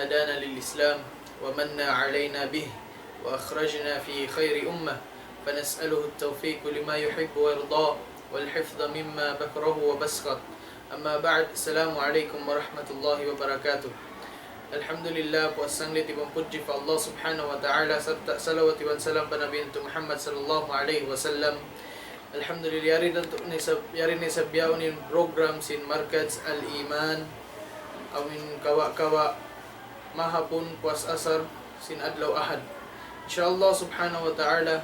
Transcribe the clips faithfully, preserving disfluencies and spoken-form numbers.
هدانا للإسلام ومن علينا به وأخرجنا في خير أمة، فنسأله التوفيق لما يحب ويرضى والحفظ مما بكره وبسخط. أما بعد، السلام عليكم ورحمة الله وبركاته. Alhamdulillah, puas sanglit iban pudji pa Allah Subhanahu wa Ta'ala, sarta' salawat iban salam pa Nabi natu' Muhammad sallallahu alayhi wasallam. Alhamdulillah, yari na tu-, ni sab-, yari na isab bihaun in program sin Markaz Al-Iman, amu in kawa-kawa mahapun puas asar sin adlaw Ahad. Insha Allah Subhanahu wa Ta'ala,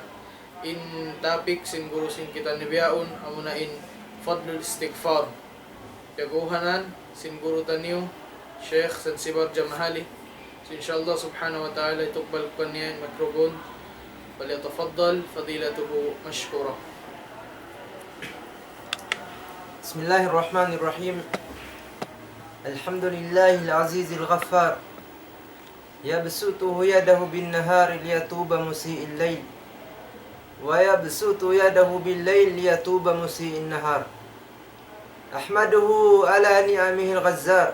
in topic sin guru sin kitaniyu bihaun, amuna in Fadlul Istighfar. Piyag-uhanan sin guru taniyu, Sheikh Zanzibar Jamahali. So, insha Allah Subhanahu wa Ta'ala, itukbal ku kaniya in microphone. فليتفضل فضيلته مشكورا. بسم الله الرحمن الرحيم. الحمد لله العزيز الغفار. يبسط يده بالنهار ليتوب مسيء الليل، ويبسط يده بالليل ليتوب مسيء النهار. أحمده على نعمه الغزار،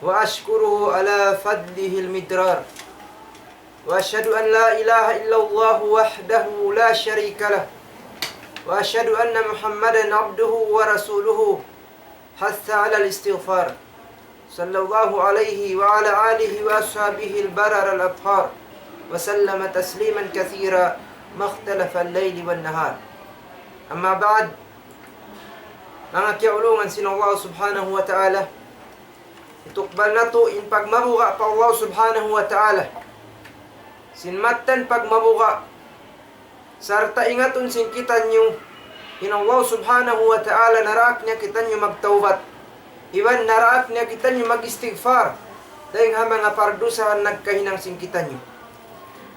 وأشكره على فضله المدرار، وأشهد أن لا إله إلا الله وحده لا شريك له، وأشهد أن محمدا عبده ورسوله، حث على الاستغفار، صلى الله عليه وعلى آله وأصحابه البرر الأطهار، وسلم تسليما كثيرا ما اختلف الليل والنهار. أما بعد، manga kiyaulungan sin Allah Subhanahu wa Ta'ala, itukbal natu' in pagmabuga' pa Allah Subhanahu wa Ta'ala. Sin mattan pagmabuga', sarta' ingatun sin kitaniyu, in Allah Subhanahu wa Ta'ala naraak niya kitaniyu magtawbat, iban naraak niya kitaniyu mag-istighfar, dayng ha manga pardusahan nagkahinang sin kitaniyu.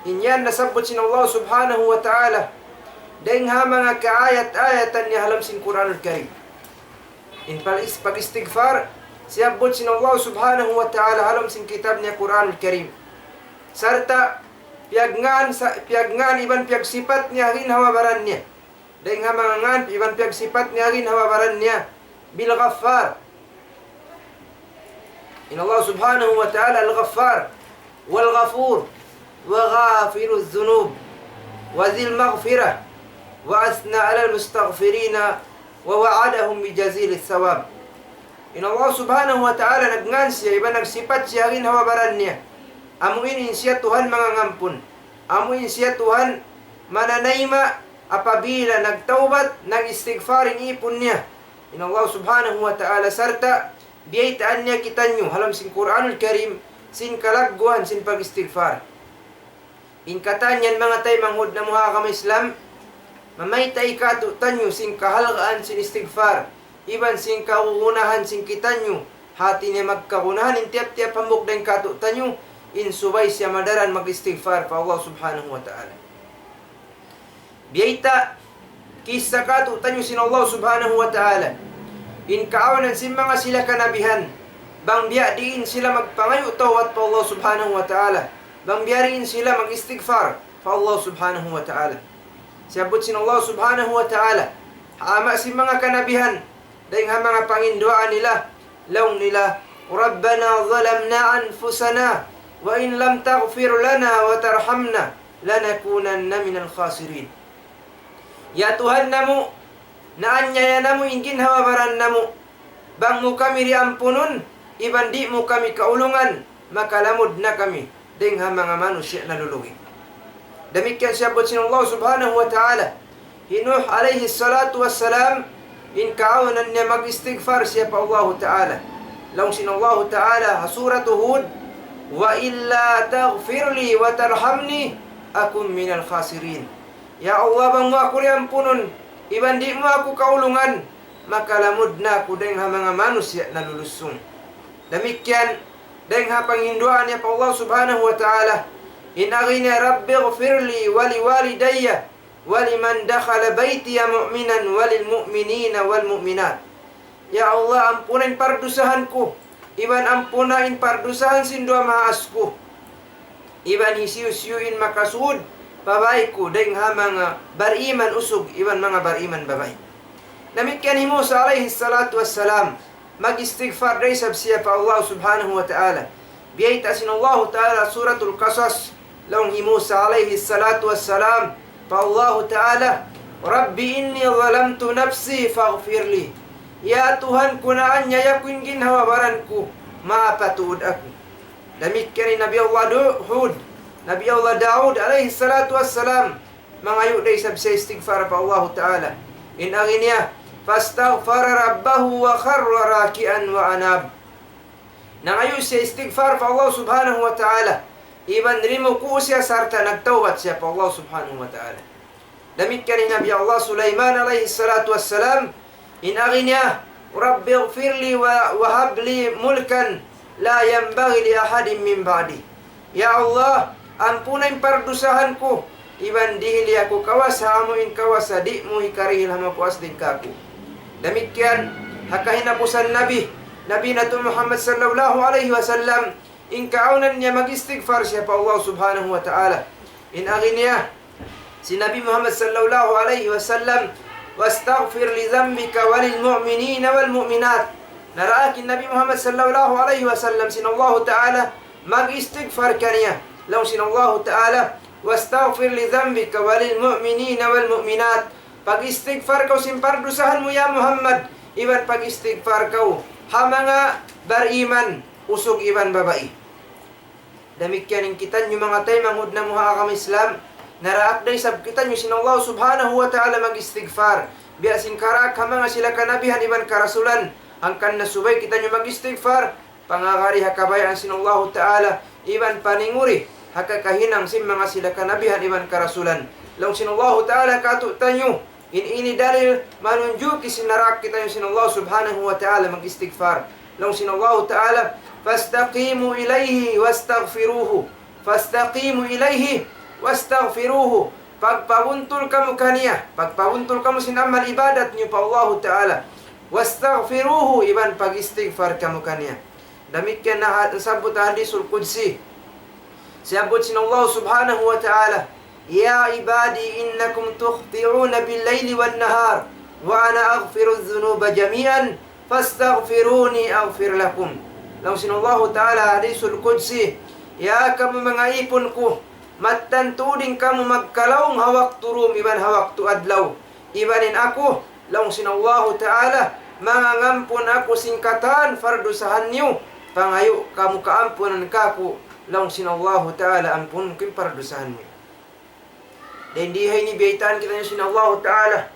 In yan nasabbut sin Allah Subhanahu wa Ta'ala, dayng ha manga kaayat-ayatan niya ha lawm sin Qur'anul Karim. In pag-is-, pag-istighfar, siyabbut sin Allah Subhanahu wa Ta'ala ha lawm sin kitab niya Qur'anul Karim. Sarta' piyagngan sa-, piyagngan iban piyagsipat niya ha ginhawa-baran niya. Dayng ha manga ngan iban piyagsipat niya ha ginhawa-baran niya, bil Ghaffar. In Allah Subhanahu wa Ta'ala Al-Ghaffar, والغفور وغافر الذنوب وذي المغفرة وأثنى على المستغفرين ووعدهم بجزيل الثواب. In Allah Subhanahu wa Ta'ala nagngan siya, iban nagsipat siya ha ginhawa-baran niya. Amu in, in siya Tuhan mangangampun. Amu in siya Tuhan mananayma' apabila nagtawbat, nag-istighfar in ipun niya. In Allah Subhanahu wa Ta'ala sarta' biyaytaan niya kitaniyu ha lawm sin Qur'anul Karim sin kalagguhan sin pag-istighfar. In katan yan manga taymanghud namu' ha agama Islam, mamayta' kātu'niyu sin kahalgaan sin istighfar, iban sin kagunahan sin kitaniyu, hati niya magkagunahan in tiyap-tiyap hambuuk dayn kātu'niyu, in subay siya madaran mag-istighfar pa Allah Subhanahu wa Ta'ala. Biyayta' kissa kātu'niyu sin Allah Subhanahu wa Ta'ala. In kaawnan sin manga sila kanabihan, bang biya' diin sila magpangayu' tawbat pa Allah Subhanahu wa Ta'ala, bang biya' diin sila mag-istighfar pa Allah Subhanahu wa Ta'ala. Siyabbut sin Allah Subhanahu wa Ta'ala, ha ama' sin manga kanabihan, dayng ha manga panginduwaa nila, laung nila, ربنا ظلمنا أنفسنا وإن لم تغفر لنا وترحمنا لنكونن من الخاسرين. Ya Tuhan namu', naanyaya namu' in ginhawa-baran namu'. Bang mu kami di' ampunun, iban di' mu kami kaulungan, makalamud na kami dayng ha manga manusiya' nalulugi. Damikkiyan siyabbut sin Allah Subhanahu wa Ta'ala, hi Nuh alayhi salatu wassalam, in kaawnan niya mag-istighfar siya pa Allahu Ta'ala. Laung sin Allahu Ta'ala ha Suratu Hud, وإلا تغفر لي وترحمني أكن من الخاسرين. Ya Allah, bang mu aku di' ampunun, iban di' mu aku kaulungan, makalamud na aku dayng ha manga manusiya' nalulusung. Damikkiyan, dayng ha panginduwaa niya pa Allah Subhanahu wa Ta'ala, in agi niya, رب اغفر لي ولوالدي ولمن دخل بيتي مؤمنا وللمؤمنين والمؤمنات. Ya Allah, ampuna in pardusahan ku, iban ampuna in pardusahan sin duwa maas ku. Iban hisiyu-siyu in makasud pa bāy ku dayng ha manga bariman usug iban manga bariman babai. Damikkiyan hi Musa alayhi salatu wassalam, mag-istighfar da isab siya pa Allah Subhanahu wa Ta'ala. Biyayta' sin Allahu Ta'ala Suratul Qasas, laung hi Musa alayhi salatu wassalam, pa Allahu Ta'ala, رب إني ظلمت نفسي فاغفر لي. Ya Tuhan ku, naanyaya ku in ginhawa-baran ku, maapa tuud aku. Damikkiyan in Nabi Allah Du-, Hud, Nabi Allah Daud alayhi salatu wassalam, mangayu' da isab siya istighfar pa Allahu Ta'ala. In agi niya, فاستغفر ربه وخر راكعا وأناب. Nangayu' siya istighfar pa Allah Subhanahu wa Ta'ala. Iban rimuku' siya sarta' nagtawbat siya pa Allah Subhanahu wa Ta'ala. Damikkiyan in Nabi Allah Sulaiman alayhi salatu wassalam, in agi niya, رب اغفر لي وهب لي ملكا لا ينبغي لأحد من بعدي. Ya Allah, ampuna in pardusahan ku, iban dihili aku kawasa amu in kawasa di' mu hikarihil ha mapuas dayn kāku'. Damikkiyan, ha kahinapusan Nabi, Nabi natu' Muhammad sallallahu alayhi wasallam, in kaawnan niya mag-istighfar siya pa Allah Subhanahu wa Ta'ala. In agi niya, sin Nabi Muhammad sallallahu alayhi wasallam, واستغفر لذنبك وللمؤمنين والمؤمنات. Naraak in Nabi Muhammad sallallahu alayhi wasallam sin Allahu Ta'ala mag-istighfar kaniya. Laung sin Allahu Ta'ala, واستغفر لذنبك وللمؤمنين والمؤمنات. Pag-istighfar kaw sin pardusahan mu, ya Muhammad, iban pag-istighfar kaw ha manga bariman, usug iban babai. Damikkiyan in kitaniyu manga taymanghud namu' ha agama Islam, naraak da isab kitaniyu sin Allah Subhanahu wa Ta'ala mag-istighfar. Biya' sin karaak ha manga sila kanabihan iban karasulan, hangkan na subay kitaniyu mag-istighfar, pangagad ha kabayaan sin Allahu Ta'ala, iban paninguri ha kakahinang sin manga sila kanabihan iban karasulan. Laung sin Allahu Ta'ala kātu'niyu, in ini dalil manunjuki sin naraak kitaniyu sin Allah Subhanahu wa Ta'ala mag-istighfar. Laung sin Allahu Ta'ala, فاستقيموا إليه واستغفروه. فاستقيموا إليه واستغفروه. Pagpabuntul kamu kaniya, pagpabuntul kamu sin amal ibadat niyu pa Allahu Ta'ala. واستغفروه, iban pag-istighfar kamu kaniya. Damikkiyan na ha-, nasabbut ha hadisul qudsi. Siyabbut sin Allah Subhanahu wa Ta'ala, يا عبادي إنكم تخطئون بالليل والنهار وأنا أغفر الذنوب جميعا فاستغفروني أغفر لكم. Laung sin Allahu Ta'ala ha hadisul qudsi, ya kamu manga ipun ku, mattan tuud in kamu magkalaung ha waktu dum iban ha waktu adlaw. Iban in aku, laung sin Allahu Ta'ala, mangangampun aku sin katan pardusahan niyu, pangayu' kamu kaampunan kāku', laung sin Allahu Ta'ala, ampunun ku in pardusahan niyu. Dayn di ha ini biyaytaan kitaniyu sin Allahu Ta'ala.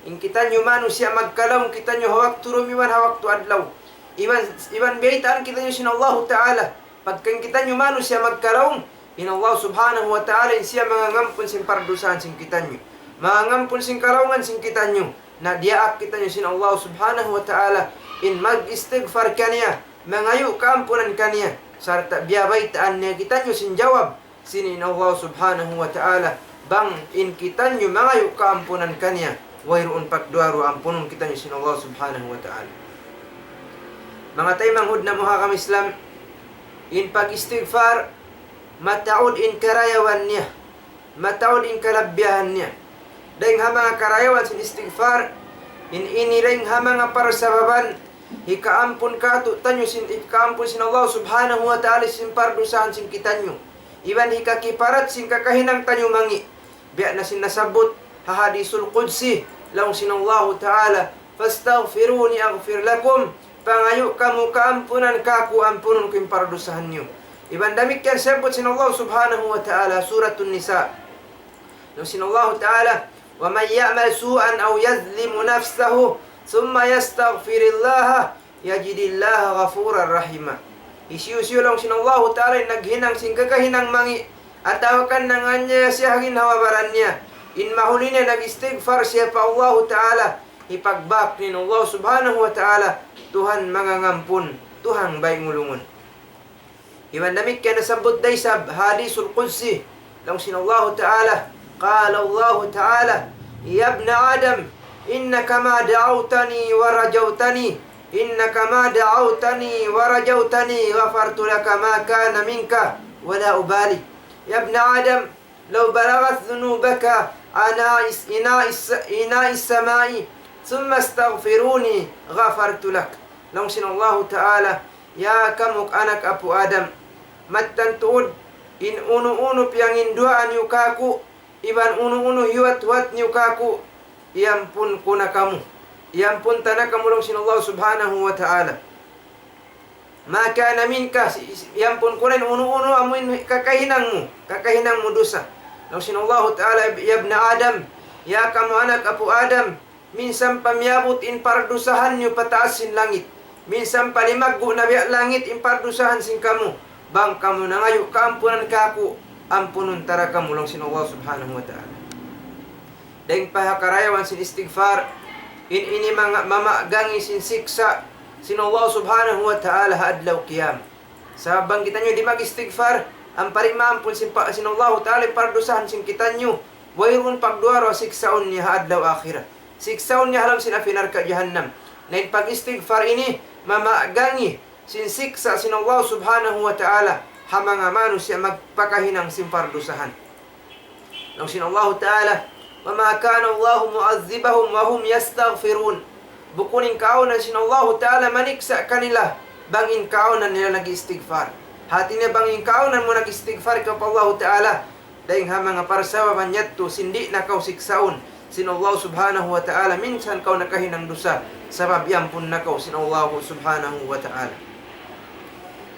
In kitaniyu manusiya' magkalaung kitaniyu ha waktu dum iban ha waktu adlaw. Iban, iban biyaytaan kitaniyu sin Allahu Ta'ala. Pagka in kitaniyu manusiya' magkalaung, in Allah Subhanahu wa Ta'ala in siya mangangampun sin pardusahan sin kitaniyu. Mangangampun sin kalaungan sin kitaniyu. Na diyaak kitaniyu sin Allah Subhanahu wa Ta'ala in mag-istighfar kaniya, mangayu' kaampunan kaniya, sarta' biyabaytaan niya kitaniyu sin jawab sin in Allah Subhanahu wa Ta'ala, bang in kitaniyu mangayu' kaampunan kaniya, wayruun pagduwa-ruwa ampunun kitaniyu sin Allah Subhanahu wa Ta'ala. Manga taymanghud namu' ha agama Islam, in pag-istighfar, mataud in karayawan niya, mataud in kalabbiyahan niya. Dayng ha manga karayawan sin istighfar, in ini dayng ha manga parsababan, hikaampun kātu'niyu sin, hikaampun sin Allah Subhanahu wa Ta'ala sin pardusahan sin kitaniyu. Iban hikakiparat sin kakahinang taniyu mangi'. Biya' na sin nasabbut ha hadisul qudsi, laung sin Allahu Ta'ala, فاستغفروني أغفر لكم. Pangayu' kamu kaampunan kāku', ampunun ku in pardusahan niyu. Iban damikkiyan siyabbut sin Allah Subhanahu wa Ta'ala, Suratun Nisa. Laung sin Allahu Ta'ala, ومن يعمل سوءا أو يظلم نفسه ثم يستغفر الله يجد الله غفورا رحيما. Hisiyu-siyu laung sin Allahu Ta'ala in naghinang sin kakahinang mangi', atawa kan nanganiaya siya ha ginhawa-baran niya, in mahuli niya nag-istighfar siya pa Allahu Ta'ala, hipagbak niya in Allah Subhanahu wa Ta'ala, Tuhan mangangampun, Tuhan bay ngulungun. Iban damikkiyan nasabbut da isab ha hadisul qudsi, laung sin Allahu Ta'ala, قال الله تعالى: يا ابن آدم إنك ما دعوتني ورجوتني، إنك ما دعوتني ورجوتني غفرت لك ما كان منك ولا أبالي. يا ابن آدم لو بلغت ذنوبك عنان الس-، عنان الس-، عنان السماء ثم استغفرتني غفرت لك. Laung sin Allahu Ta'ala, ya kamu anak apu' Adam, Mattan tuud, in unu-unu piyanginduwaa niyu kāku', iban unu-unu hiyuwat-huwat niyu kāku', iyampun ku na kamu. Iyampun ta na kamu laung sin Allah Subhanahu wa Ta'ala. ما كان منك, si-, si-, iyampun ku na in unu-unu amuin kakahinang mu, kakahinang mu dusa. Laung sin Allahu Ta'ala, يا ابن آدم, ya kamu anak apu' Adam, minsan pa miyabut in pardusahan niyu pa taas sin langit. Minsan pa limaggu' na biya' langit in pardusahan sin kamu. Bang kamu nangayu' kaampunan kāku', ampunun ta ra kamu laung sin Allah Subhanahu wa Ta'ala. Dayng pa ha karayawan sin istighfar, in ini manga-, mamaggangi sin siksa' sin Allah Subhanahu wa Ta'ala ha adlaw qiyamah. Sabab bang kitaniyu di' mag-istighfar, ampa di' maampun sin pa-, sin Allahu Ta'ala in pardusahan sin kitaniyu, wayruun pagduwa-ruwa siksaun niya ha adlaw akhirat. Siksaun niya ha lawm sin api narka' jahannam. Na in pag-istighfar ini, mamaggangi sin siksa' sin Allah Subhanahu wa Ta'ala ha manga manusiya' magpakahinang sin pardusahan. Laung sin Allahu Ta'ala, وما كان الله معذبهم وهم يستغفرون. Bukun in kaawnan sin Allahu Ta'ala maniksa' kanila, bang in kaawnan nila nag-istighfar. Hati niya bang in kaawnan mu nag-istighfar kaw pa Allahu Ta'ala, dayng ha manga parsababan yadtu sin di' na kaw siksaun sin Allah Subhanahu wa Ta'ala, minsan kaw nakahinang dusa, sabab iyampun na kaw sin Allah Subhanahu wa Ta'ala.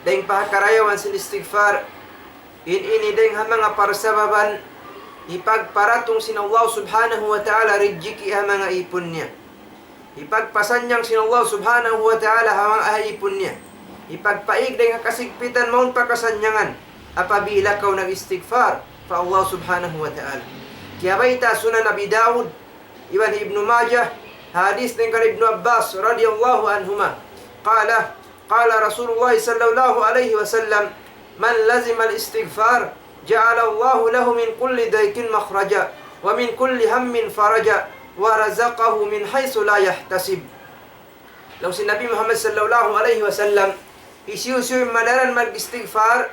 Dayng pa ha karayawan sin istighfar, in ini dayng ha manga parsababan hipagparatung sin Allah Subhanahu wa Ta'ala rijiki' ha manga ipun niya. Hipagpasannyang sin Allah Subhanahu wa Ta'ala ha manga ipun niya. Hipagpaig dayng ha kasigpitan mawn pa kasannyangan. Apabila kaw nag-istighfar pa Allah Subhanahu wa Ta'ala. Kiyabayta' Sunan Abi Dawud, iban Ibnu Majah, hadis dayng kan Ibnu Abbas radiyallahu anhuma. قال قال رسول الله صلى الله عليه وسلم: من لزم الاستغفار جعل الله له من كل ضيق مخرجا ومن كل هم فرجا ورزقه من حيث لا يحتسب. Laung sin Nabi Muhammad sallallahu alayhi wasallam, hisiyu-siyu in madaran mag-istighfar,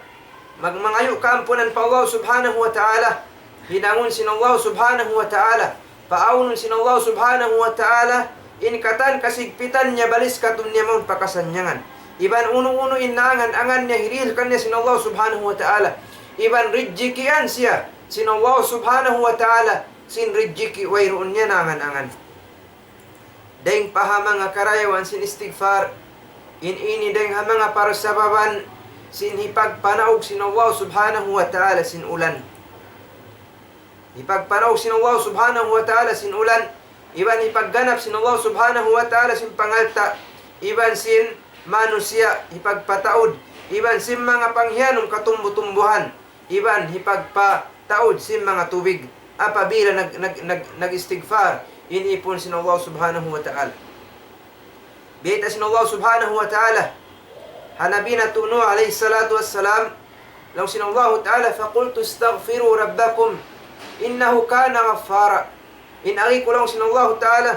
mag-, mangayu' kaampunan pa Allah Subhanahu wa Ta'ala, hinangun sin Allah Subhanahu wa Ta'ala, paawnun sin Allah Subhanahu wa Ta'ala in katan kasigpitan niya, baliskatun niya mawn pa kasannyangan. Iban unu-unu in naangan-angan niya, hirihil kaniya sin Allah Subhanahu wa Ta'ala. Iban rijikian siya sin Allah Subhanahu wa Ta'ala sin rijiki' wayruun niya naangan-angan. Dayng pa ha manga karayawan sin istighfar, in ini dayng ha manga parsababan sin hipagpanaug sin Allah Subhanahu wa Ta'ala sin ulan. Hipagpanaug sin Allah Subhanahu wa Ta'ala sin ulan, iban hipagganap sin Allah Subhanahu wa Ta'ala sin pangalta', iban sin manusiya' hipagpataud, iban sin manga panghiyanum katumbu-tumbuhan, iban hipagpataud sin manga tubig, apabila nag-, nag-, nag-, nag-istighfar in ipun sin Allah Subhanahu wa Ta'ala. Biyayta' sin Allah Subhanahu wa Ta'ala ha Nabi natu' Nuh alayhi salatu wassalam, laung sin Allah Ta'ala, فقلت استغفروا ربكم إنه كان غفارا. In agi ku, laung sin Allah Ta'ala,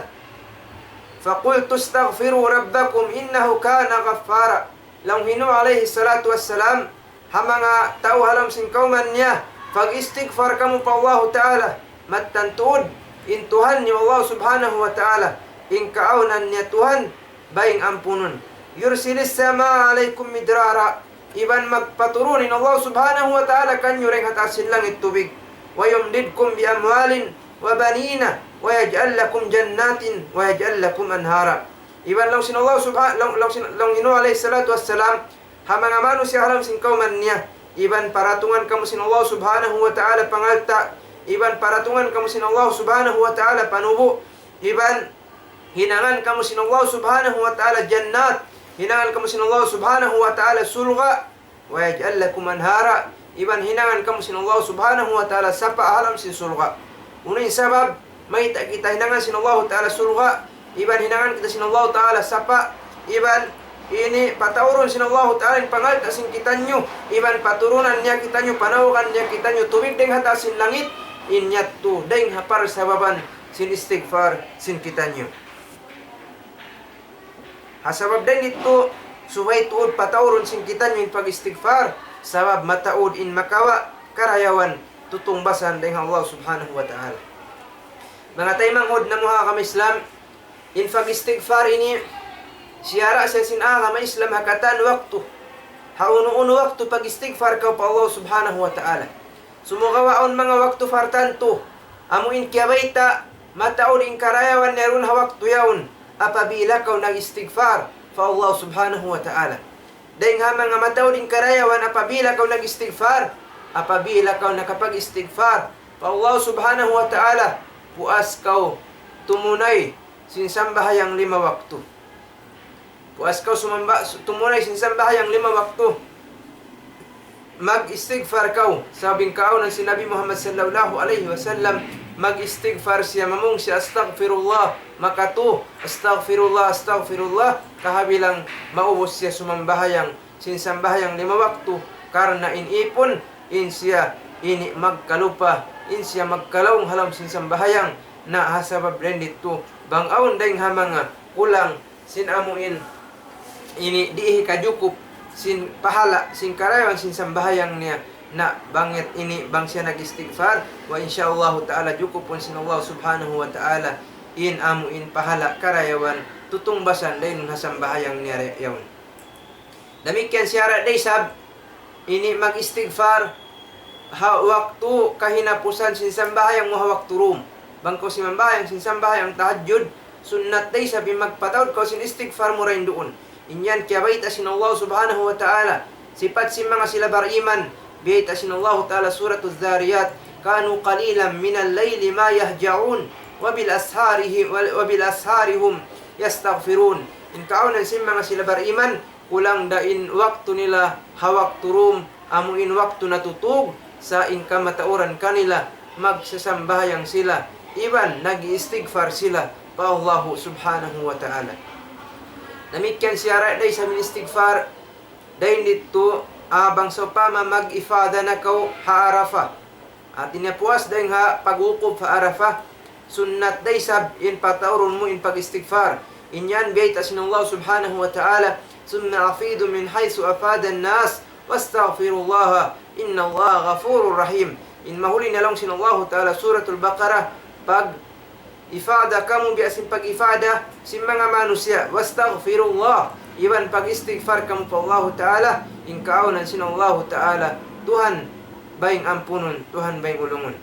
فقلت استغفروا ربكم إنه كان غفارا. Laung hi Nuh alayhi salatu wassalam, ha manga tau ha lawm sin kawman niya, pag-istighfar kamu pa Allahu Ta'ala, mattan tuud in Tuhan niyu Allah Subhanahu wa Ta'ala, in kaawnan niya Tuhan, baying ampunun. يرسل السماء عليكم مدرارا, iban magpaturun in Allah Subhanahu wa Ta'ala kaniyu dayng ha taas sin langit tubig. ويمددكم بأموال وبنين ويجعل لكم جنات ويجعل لكم أنهارا. Iban laung sin Allah Subha-, laung, laung sin, laung hi Nuh alayhi salatu wassalam, ha manga manusiya' ha lawm sin kawman niya, iban paratungan kamu sin Allah Subhanahu wa Ta'ala pangalta', iban paratungan kamu sin Allah Subhanahu wa Ta'ala panubu', iban hinangan kamu sin Allah Subhanahu wa Ta'ala jannat, hinangan kamu sin Allah Subhanahu wa Ta'ala surga', ويجعل لكم أنهارا, iban hinangan kamu sin Allah Subhanahu wa Ta'ala sapa' ha lawm sin surga'. Unu in sabab mayta' kita hinangan sin Allah Ta'ala surga', iban hinangan kita sin Allah Ta'ala sapa', iban ini pataurun sin Allah Ta'ala in pangalta' sin kitaniyu, iban paturunan niya kitaniyu, panaugan niya kitaniyu tubig dayng ha taas sin langit, in yadtu dayng ha parsababan sin istighfar sin kitaniyu. Ha sabab dayn ditu, subay tuud pataurun sin kitaniyu in pag-istighfar, sabab mataud in makawa' karayawan tutungbasan dayn ha Allah Subhanahu wa Ta'ala. Manga taymanghud namu' ha agama Islam, in pag-istighfar ini, siyara' siya sin agama Islam ha katan waktu. Ha unu-unu waktu pag-istigfar kaw pa Allah Subhanahu wa Ta'ala. Sumagawa' awn manga waktu partantu, amu in kiyabayta', mataud in karayawan niya duun ha waktu yaun, apabila kaw nag-istigfar pa Allah Subhanahu wa Ta'ala. Dayng ha manga mataud in karayawan apabila kaw nag-istigfar, apabila kaw nakapag-istigfar pa Allah Subhanahu wa Ta'ala, puas kaw tumunay sin sambahayang lima waktu. Puas kaw sumamba-, su-, tumunay sin sambahayang lima waktu. Mag-istigfar kaw. Sabab in kaawnan sin Nabi Muhammad sallallahu alayhi wasallam, mag-istigfar siya, mamung siya, "Astaghfirullah." Makatu, "Astaghfirullah, astaghfirullah." Kahabilang maubus siya sumambahayang sin sambahayang lima waktu, karna' in ipun, in siya ini magkalupa, in siya magkalaung ha lawm sin sambahayang, na ha sabab dayn ditu, bang awn dayng ha manga kulang sin amu in, ini di' hikajukup sin pahala', sin karayawan sin sambahayang niya, na bang yat ini, bang siya nag-istigfar, wa insya Allahu ta'ala jukupun sin Allah Subhanahu wa Ta'ala in amu in pahala' karayawan tutungbasan dayn ha sambahayang niya re-, yaun. Damikkiyan siyara' da isab, ini mag-istigfar ha waktu kahinapusan sin sambahayang mu ha waktu dum. Bang kaw simambahayang sin sambahayang tahajjud, sunnat da isab in magpataud kaw sin istigfar mu dayn duun. In yan kiyabayta' sin Allah Subhanahu wa Ta'ala. Sipat sin manga sila bariman, biyayta' sin Allah Ta'ala Suratul Dhariyat, "كانوا قليلا من الليل ما يهجعون وبالأسحار ه-، وبالأسحار هم يستغفرون." In kaawnan sin manga sila bariman, kulang da in waktu nila ha waktu dum, amu in waktu natutug, sa' in kamatauran kanila, magsasambahayang sila, iban nag-iistigfar sila pa Allahu Subhanahu wa Ta'ala. Damikkiyan siyara' da isab in istigfar, dayn ditu, ah, bang sawpama mag-ifada na kaw ha Arafah. Hati niya puas dayng ha pagwukuf ha Arafah, sunnat da isab in pataurun mu in pag-istigfar. In yan biyayta' sin Allah Subhanahu wa Ta'ala, "ثم أفيضوا من حيث أفاض الناس واستغفروا الله إن الله غفور رحيم." In mahuli na laung sin Allahu Ta'ala, Suratul Baqarah, pag-ifada kamu biya' sin pag-ifada sin manga manusiya', "واستغفروا الله." Iban pag-istigfar kamu pa Allahu Ta'ala, in kaawnan sin Allahu Ta'ala, Tuhan bayng ampunun, Tuhan bayng ulungun.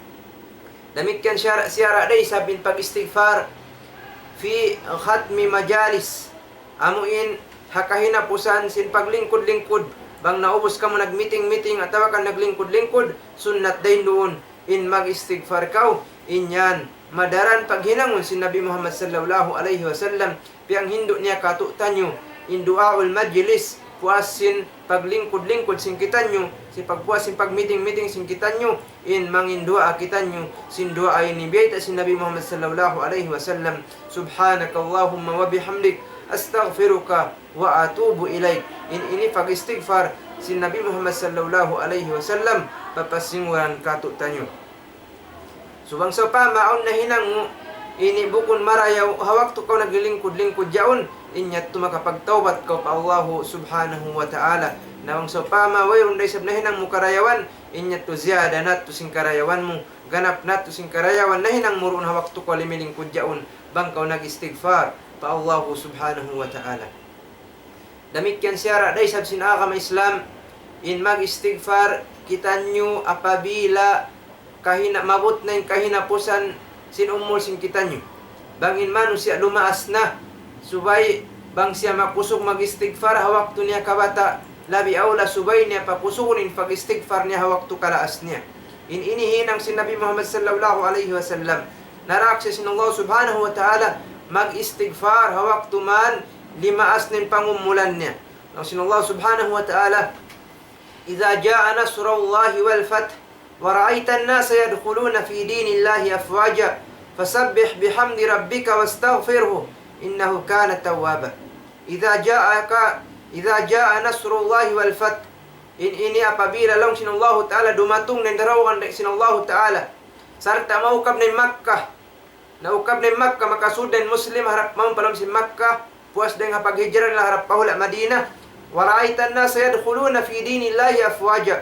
Damikkiyan siyara', siyara' da isab in pag-istigfar في ختام المجالس. Amu in ha kahinapusan sin paglingkud-lingkud. Bang naubus kamu nag-meeting-meeting atawa kan naglingkud-lingkud, sunnat dayn duun in mag-istigfar kaw. In yan, madaran paghinangun sin Nabi Muhammad sallallahu alayhi wasallam, piyanghindu' niya kātu'niyu in du'aul majlis, puas sin paglingkud-lingkud sin kitaniyu, sin pagpuas sin pag-meeting-meeting sin kitaniyu, in mangin duwaa kitaniyu sin duwaa ini biyayta' sin Nabi Muhammad sallallahu alayhi wasallam, "سبحانك اللهم وبحمدك أستغفرك وأتوب إليك." In ini pag-istigfar sin Nabi Muhammad sallallahu alayhi wasallam, papasinguran kātu'niyu. So, bang sawpama awn nahinang mu, ini bukun marayaw, ha waktu kaw naglilingkud-lingkud yaun, in yadtu makapagtawbat kaw pa Allahu Subhanahu wa Ta'ala. Na bang sawpama wayruun da isab nahinang mu karayawan, in yadtu ziyada na tuud sin karayawan mu, ganap na tuud sin karayawan nahinang mu duun ha waktu kaw limilingkud yaun, bang kaw nag-istigfar pa Allahu Subhanahu wa Ta'ala. Damikkiyan siyara' da isab sin agama Islam, in mag-istigfar kitaniyu apabila kahina-, maabut na in kahinapusan sin umul sin kitaniyu. Bang in manusiya' lumaas na, subay bang siya makusug mag-istigfar ha waktu niya kabata', labi awla subay niya pakusugun in pag-istigfar niya ha waktu kalaas niya. In ini hinang sin Nabi Muhammad sallallahu alayhi wasallam. Naraak siya sin Allah Subhanahu wa Ta'ala mag-istigfar ha waktu man limaas na in pangumulan niya. Laung sin Allah Subhanahu wa Ta'ala, إذا جاء نصر الله والفتح ورأيت الناس يدخلون في دين الله أفواجا فسبح بحمد ربك واستغفره إنه كان توابا. إذا جاءك، إذا جاء نصر الله والفتح. In ini apabila laung sin Allahu Ta'ala dumatung na in daraungan sin Allahu Ta'ala. Sarta' maukab na in Makkah. Naukab na in Makkah, makasud na in Muslim harap mawn pa lawm sin Makkah, puas dayng ha paghijra nila harap pa hula' Madinah. ورأيت الناس يدخلون في دين الله أفواجا.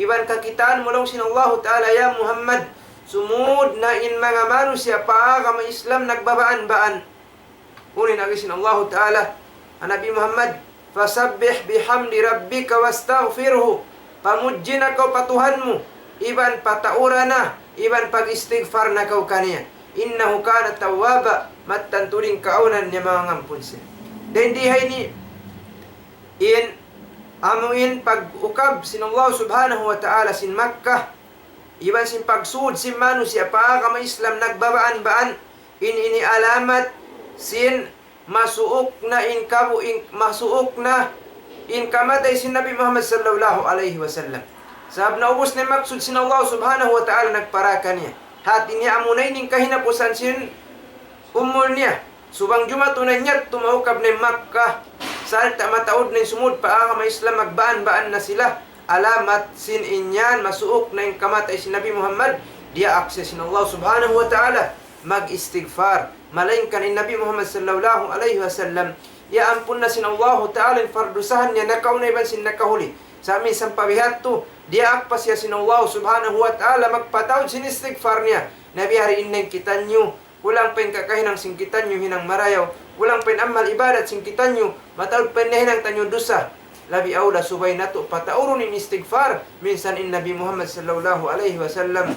Iban kakitaan mu laung sin Allahu Ta'ala, ya Muhammad, sumud na in manga manusiya' pa agama Islam nagbabaan-baan. Unu in agi sin Allahu Ta'ala ha Nabi Muhammad, فسبح بحمد ربك واستغفره. Pamudji na kaw pa Tuhan mu, iban pataura na, iban pag-istighfar na kaw kaniya. إنه كان توابا, mattan tuud in kaawnan niya mangampun siya. Dayn di ha ini, in, amu in pag-ukab sin Allah Subhanahu wa Ta'ala sin Makkah, iban sin pagsud sin manusiya' pa agama Islam nagbabaan-baan, in ini alamat sin masuuk na in kabu-, in masuuk na in kamatay sin Nabi Muhammad sallallahu alayhi wasallam. Sabab naubus na in maksud sin Allah Subhanahu wa Ta'ala nagpara kaniya. Hati niya amuna ini in kahinapusan sin umul niya. Subang jumatu na in yadtu maukab na in Makkah, sarta' mataud na in sumud pa agama Islam, magbaan-baan na sila. Alamat sin in yan masuuk na in kamatay sin Nabi Muhammad, diyaak siya sin Allah Subhanahu wa Ta'ala mag-istighfar. Malaingkan in Nabi Muhammad sallallahu alayhi wasallam, iyaampun na sin Allahu Ta'ala in pardusahan niya nakauna iban sin nakahuli. Sa' minsan pa bihadtu, diyaak pa siya sin Allah Subhanahu wa Ta'ala magpataud sin istighfar niya. Na biya' diin na in kitaniyu, kulang pa in kakahinang sin kitaniyu hinang marayaw, kulang pa in amal ibadat sin kitaniyu, mataud pa in nahinang taniyu dusa. Labi awla subay natu' pataurun in istighfar, minsan in Nabi Muhammad sallallahu alayhi wasallam,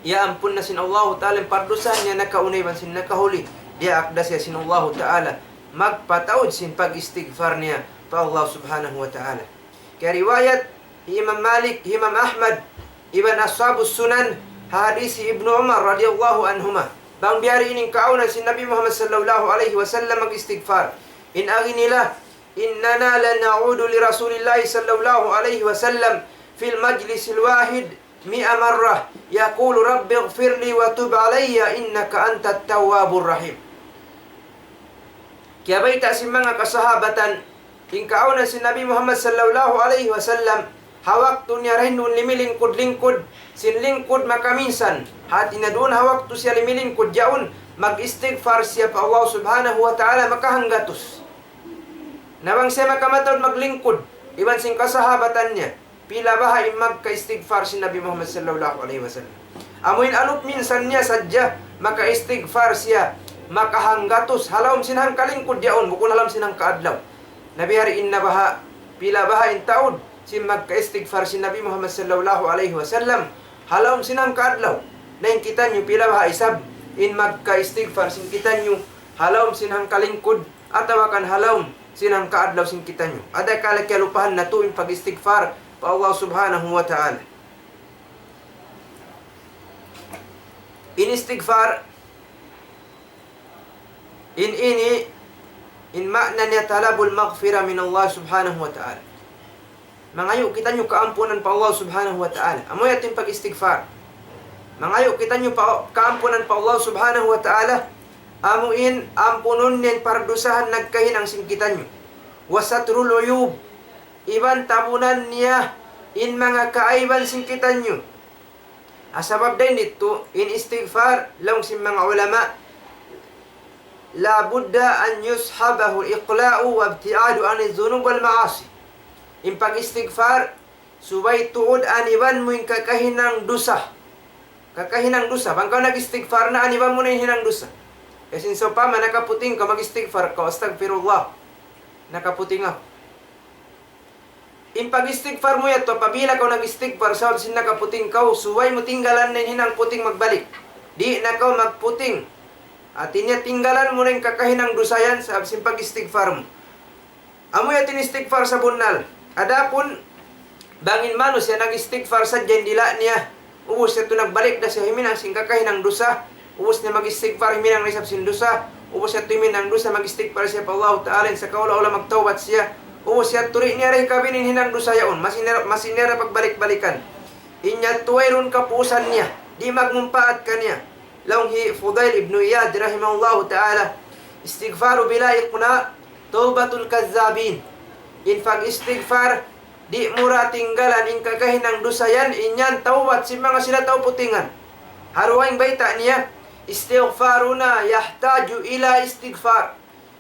iyaampun na sin Allahu Ta'ala in pardusahan niya nakauna iban sin nakahuli, diyaak da siya sin Allahu Ta'ala magpataud sin pag-istighfar niya pa Allah Subhanahu wa Ta'ala. Kiyariwayat hi Imam Malik, hi Imam Ahmad, iban Ashabus Sunan, ha hadis hi Ibnu Umar radiyallahu anhuma. Bang biya' diin in kaawnan sin Nabi Muhammad sallallahu alayhi wasallam mag-istighfar. In agi nila, إننا لنعود لرسول الله صلى الله عليه وسلم في المجلس الواحد مئة مرة يقول رب اغفر لي وتب علي إنك أنت التواب الرحيم. Kiyabayta' sin manga kasahabatan, in kaawnan sin Nabi Muhammad sallallahu alayhi wasallam, ha waktu niya dayn duun limilingkud-lingkud, sin lingkud makaminsan, hati niya duun ha waktu siya limilingkud yaun, mag-istighfar siya pa Allah Subhanahu wa Ta'ala makahanggatus. Na bang siya makamataud maglingkud, iban sin kasahabatan niya, pila baha' in magka-istighfar sin Nabi Muhammad sallallahu alayhi wasallam. Amu in alup minsan niya sadja, maka-istighfar siya, makahanggatus, ha lawm sin hangkalingkud yaun, bukun ha lawm sin hangkaadlaw. Na biya' diin na baha', pila baha' in taud, sin magka-istighfar sin Nabi Muhammad sallallahu alayhi wasallam, ha lawm sin hangkaadlaw. Na in kitaniyu pila baha' isab, in magka-istighfar sin kitaniyu, ha lawm sin hangkalingkud, atawa kan ha lawm sin hangkaadlaw sin kitaniyu. Adakala kiyalupahan natu' in pag-istighfar pa Allah Subhanahu wa Ta'ala. In istighfar, in ini, in ma'na niya talabul maghfirah min Allah Subhanahu wa Ta'ala. Mangayu' kitaniyu kaampunan pa Allah Subhanahu wa Ta'ala. Amu yadtu in pag-istighfar. Mangayu' kitaniyu pa, kaampunan pa Allah Subhanahu wa Ta'ala. Amu in ampunun niya in pardusahan nagkahinang sin kitaniyu. وستر العيوب. Iban tabunan niya in manga kaaiban sin kitaniyu. Ha sabab dayn ditu, in istighfar, laung sin manga ulama, لا بد أن يصحبه الإقلاع وابتعاد عن الذنوب والمعاصي. In pag-istighfar, subay tuud aniban mu in kakahinang dusa. Kakahinang dusa. Bang kaw nag-istighfar na, aniban mu na in hinang dusa. Kasi sawpama nakaputing kaw, mag-istighfar kaw, "Astaghfirullah. Nakaputing aku." In pag-istighfar mu yadtu, apabila kaw nag-istighfar sabab sin nakaputing kaw, subay mu tinggalan na in hinang puting magbalik. Di' na kaw magputing. Hati niya tinggalan mu na in kakahinang dusa yan sabab sin pag-istighfar mu. Amu yadtu in istighfar sabunnal. Adapun, bang in manusiya' nag-istighfar sadja in dila' niya, ubus yadtu nagbalik da siya himinang sin kakahinang dusa, ubus niya mag-istighfar, himinang na isab sin dusa, ubus yadtu himinang dusa, mag-istighfar siya pa Allahu Ta'ala, in sakaula-ula magtawbat siya, ubus yadtu di' niya da hikabin in hinang dusa yaun, masi niya, masi niya da pagbalik-balikan. In yadtu wayruun kapuusan niya, di' magmumpaat kaniya. Laung hi Fudail ibn Iyad rahimahullahu ta'ala, استغفار بلا إقلاع توبة الكذابين. In pag-istighfar, di' mu da tinggalan in kakahinang dusa yan, in yan tawbat sin manga sila tau putingan. Ha dugaing bayta' niya, استغفارنا يحتاج إلى استغفار.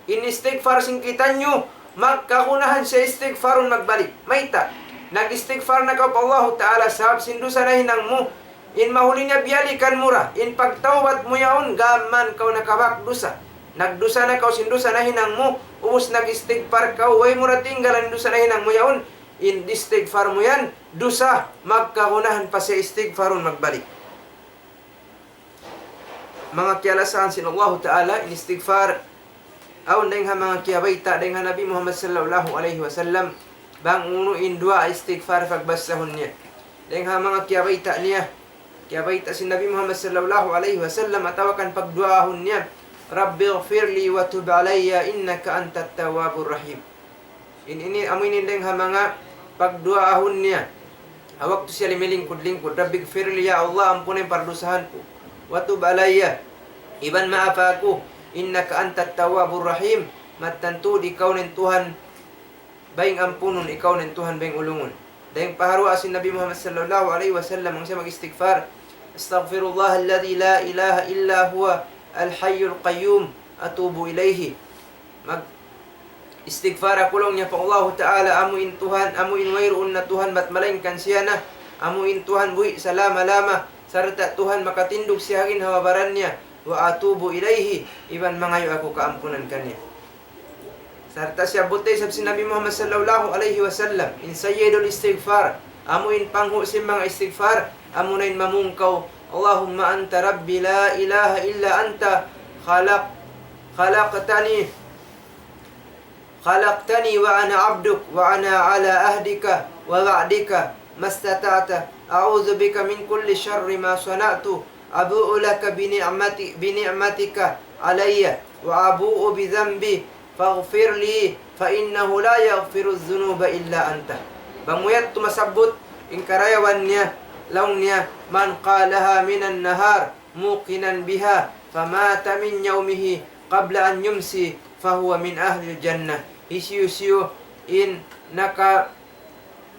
In istighfar sin kitaniyu, magkagunahan siya istighfarun magbalik. Mayta'? Nag-istighfar na kaw pa Allahu Ta'ala sabab sin dusa nahinang mu. In mahuli niya biyalikan mu da. In pagtawbat mu yaun, gam man kaw nakabak dusa. Nagdusa na kaw sin dusa nahinang mu. Ubus nag-istighfar kaw, way mu ra tinggalan dusa nahinang mu yaun, in istighfar mu yan, dusa, magkagunahan pa siya istighfarun magbalik. Manga kiyalasahan sin Allahu Ta'ala, in istighfar, awn dayng ha manga kiyabayta', dayng ha Nabi Muhammad sallallahu alayhi wasallam, bang unu in duwaa istighfar pagbasahun niya. Dayng ha manga kiyabayta' niya, kiyabayta' sin Nabi Muhammad sallallahu alayhi wasallam, atawa kan pagduwaahun niya, رب اغفر لي وتب علي إنك أنت التواب الرحيم. In ini, amu ini dayng ha manga pagduwaahun niya. Ha waktu siya limilingkud-lingkud, رب اغفر لي, ya Allah, ampuna in pardusahan ku. وتب علي, iban maapa aku. إنك أنت التواب الرحيم, mattan tuud ikaw na in Tuhan bayng ampunun, ikaw na in Tuhan bayng ulungun. Dayng pa ha duwaa sin Nabi Muhammad sallallahu alayhi wasallam, bang siya mag-istighfar, أستغفر الله الذي لا إله إلا هو الحي القيوم أتوب إليه. Mag-istighfar aku laung niya pa Allahu Ta'ala, amu in Tuhan, amu in wayruun na Tuhan bat malaingkan siya na, amu in Tuhan buhi' salama-lama, sarta' Tuhan makatindug siya ha ginhawa-baran niya, وأتوب إليه, iban mangayu' aku kaampunan kaniya. Sarta' siyabbut da isab sin Nabi Muhammad sallallahu alayhi wasallam, in sayyidul istighfar, amu in panghu' sin manga istighfar, amu na in mamung kaw, اللهم أنت ربي لا إله إلا أنت خلق خلقتني خلقتني وأنا عبدك وأنا على عهدك ووعدك ما استطعت أعوذ بك من كل شر ما صنعت أبوء لك بنعمتي بنعمتك علي وأبوء بذنبي فاغفر لي فإنه لا يغفر الذنوب إلا أنت. Bang mu yadtu masabbut, in karayawan niya, laung niya, من قالها من النهار موقنا بها فمات من يومه قبل أن يمسي فهو من أهل الجنة. Hisiyu-siyu in naka-,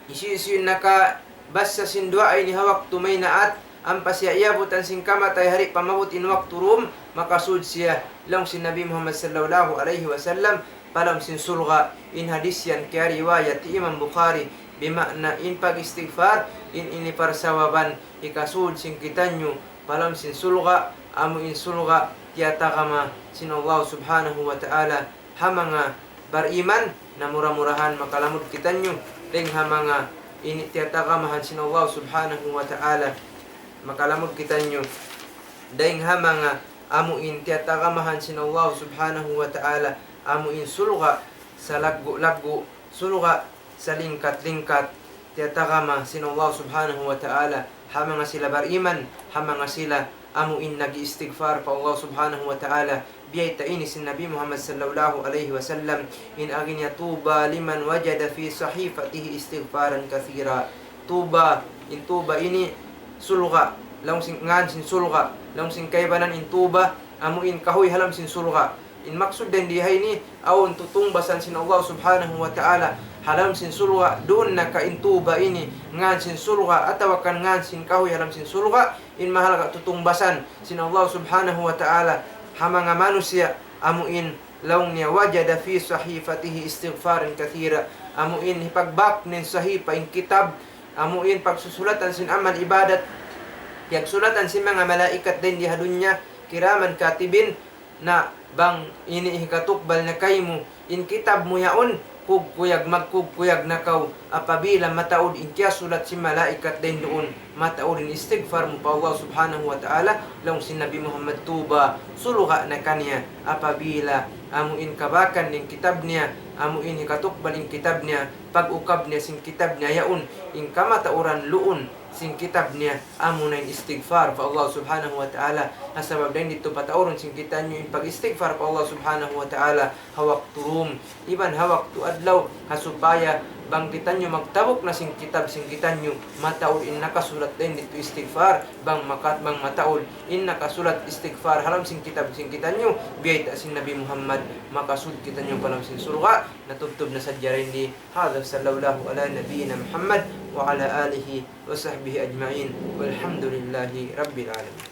hisiyu-siyu in nakabassa sin duwaa ini ha waktu maynaat, ampa siya iyabutan sin kamatay ha di' pa maabut in waktu dum, makasud siya, laung sin Nabi Muhammad sallallahu alayhi wasallam, pa lawm sin surga'. In hadis yan kiyariwayat hi Imam Bukhari, bima'na in pag-istighfar, in ini parsababan hikasud sin kitaniyu pa lawm sin surga', amu in surga' tiyatagama sin Allah subhanahu wa ta'ala ha manga bariman, na mura-murahan makalamud kitaniyu dayng ha manga ini tiyatagamahan sin Allah subhanahu wa ta'ala, makalamud kitaniyu dayng ha manga amu in tiyatagamahan sin Allah subhanahu wa ta'ala, amu in surga' salaggu'-laggu', surga' salingkat-lingkat, tiyatagama sin Allah subhanahu wa ta'ala ha manga sila bariman, ha manga sila amu in nag-iistighfar pa Allah subhanahu wa ta'ala. Biyayta' ini sin Nabi Muhammad sallallahu alayhi wasallam, in agi niya, طوبى لمن وجد في صحيفته استغفارا كثيرا. Tuba, in tuba ini surga', laung sin, ngan sin surga', laung sin kaibanan in tuba, amu in kahuy ha lawm sin surga'. In maksud dayn di ha ini, awn tutungbasan sin Allah subhanahu wa ta'ala ha lawm sin surga', duun na ka in tuba ini, ngan sin surga', atawa kan ngan sin kahuy ha lawm sin surga', in mahalga' tutungbasan sin Allah subhanahu wa ta'ala ha manga manusiya', amu in laung niya, وجد في صحيفته استغفارا كثيرا. Amu in hipagbak niya in sahifa, in kitab, amu in pagsusulatan sin amal ibadat, piyagsulatan sin manga malaikat dayn di ha dunya, كراما كاتبين, na bang ini hikatukbal na kaymu in kitab mu yaun, kugkuyag, magkugkuyag na kaw apabila mataud in kiyasulat sin malaikat dayn duun, mataud in istighfar mu pa Allah subhanahu wa ta'ala, laung sin Nabi Muhammad, tuba, surga' na kaniya apabila amu in kabakan in kitab niya, amu in hikatukbal in kitab niya, pag-ukab niya sin kitab niya yaun, in kamatauran luun sin kitab niya, amu na in istighfar pa Allah subhanahu wa ta'ala. Ha sabab dayn ditu pataurun sin kitaniyu in pag-istighfar pa Allah subhanahu wa ta'ala ha waktu dum, iban ha waktu adlaw, ha supaya bang kitaniyu magtabuk na sin kitab sin kitaniyu, mataud in nakasulat dayn ditu istighfar, bang makat, bang mataud in nakasulat istighfar ha lawm sin kitab sin kitaniyu, biyayta' sin Nabi Muhammad, makasud kitaniyu pa lawm sin surga'. Natubtub na sadja dayn di. هذا وصلى الله على نبينا محمد وعلى آله وصحبه أجمعين والحمد لله رب العالمين.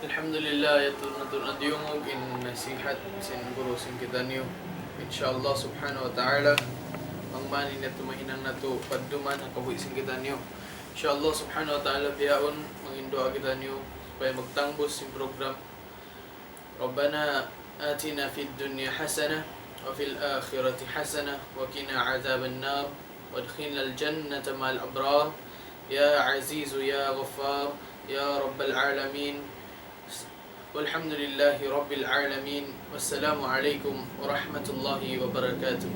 Alhamdulillah, yadtu na tuud in diyungug in nasihat sin guru sin kitaniyu. Insha Allah subhanahu wa ta'ala, bang man in yadtu mahinang natu' padduman ha kabuhi' sin kitaniyu. Insha Allah subhanahu wa ta'ala, bihaun mangayu' duwaa kitaniyu supaya magtangbus in program. ربنا آتنا في الدنيا حسنة وفي الآخرة حسنة وقنا عذاب النار وأدخلنا الجنة مع الأبرار يا عزيز يا غفار يا رب العالمين. والحمد لله رب العالمين. والسلام عليكم ورحمة الله وبركاته.